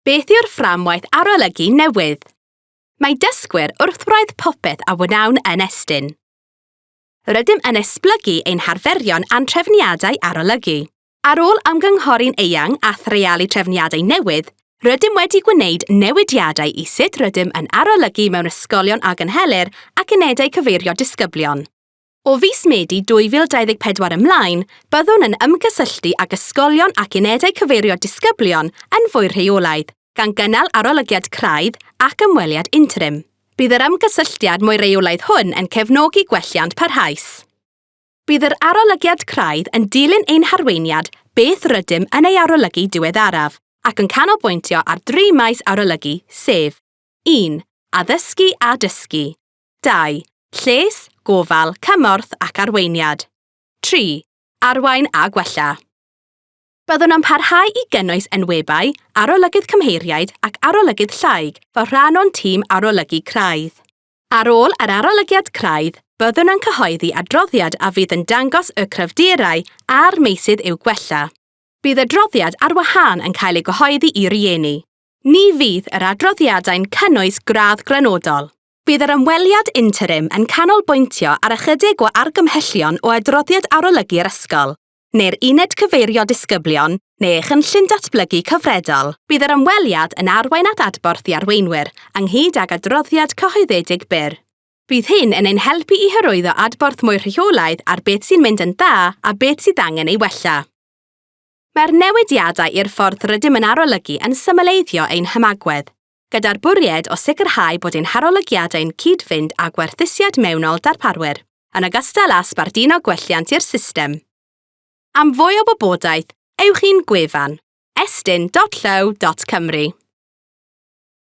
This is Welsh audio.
Beth yw'r fframwaith arolygu newydd? Mae dysgwyr wrth wraidd popeth a wnawn yn Estyn. Rydym yn esblygu ein harferion a'n trefniadau arolygu. Ar ôl ymgynghori'n eang a threialu trefniadau newydd, rydym wedi gwneud newidiadau i sut rydym yn arolygu mewn ysgolion a gynhelir ac unedau cyfeirio disgyblion. O fis Medi 2024 ymlaen, byddwn yn ymgysylltu ag ysgolion ac unedau cyfeirio disgyblion yn fwy rheolaidd, gan gynnal arolygiad craidd ac ymweliad interim. Bydd yr ymgysylltiad mwy rheolaidd hwn yn cefnogi gwelliant parhaus. Bydd yr arolygiad craidd yn dilyn ein harweiniad Beth rydym yn ei arolygu diweddaraf ac yn canolbwyntio ar dri maes arolygu, sef, 1. Addysgu a dysgu. 2. Lles, gofal, cymorth ac arweiniad. 3. Arwain a gwella. Byddwn yn parhau i gynnwys enwebai, arolygydd cymheiriaid ac arolygydd llaig fel rhan o'n tîm arolygu craidd. Ar ôl yr arolygiad craidd, byddwn yn cyhoeddi adroddiad a fydd yn dangos y cryfderau a'r meysydd i'w gwella. Bydd adroddiad ar wahân yn cael ei gyhoeddi i rieni. Ni fydd yr adroddiadau'n cynnwys gradd grynodol. Bydd yr ymweliad interim yn canolbwyntio ar ychydig o argymhellion o adroddiad arolygu'r ysgol, neu'r uned cyfeirio disgyblion, neu ei chynllun datblygu cyfredol. Bydd yr ymweliad yn arwain at adborth i arweinwyr, ynghyd ag adroddiad cyhoeddedig byr. Bydd hyn yn ein helpu i hyrwyddo adborth mwy rheolaidd ar beth sy'n mynd yn dda a beth sydd angen ei wella. Mae'r newidiadau i'r ffordd rydym yn arolygu yn symleiddio ein hymagwedd, gyda'r bwriad o sicrhau bod ein harolygiadau'n cyd-fynd â gwerthusiad mewnol darparwyr, yn ogystal â sbarduno gwelliant i'r system. Am fwy o wybodaeth, ewch i'n gwefan, estyn.llyw.cymru.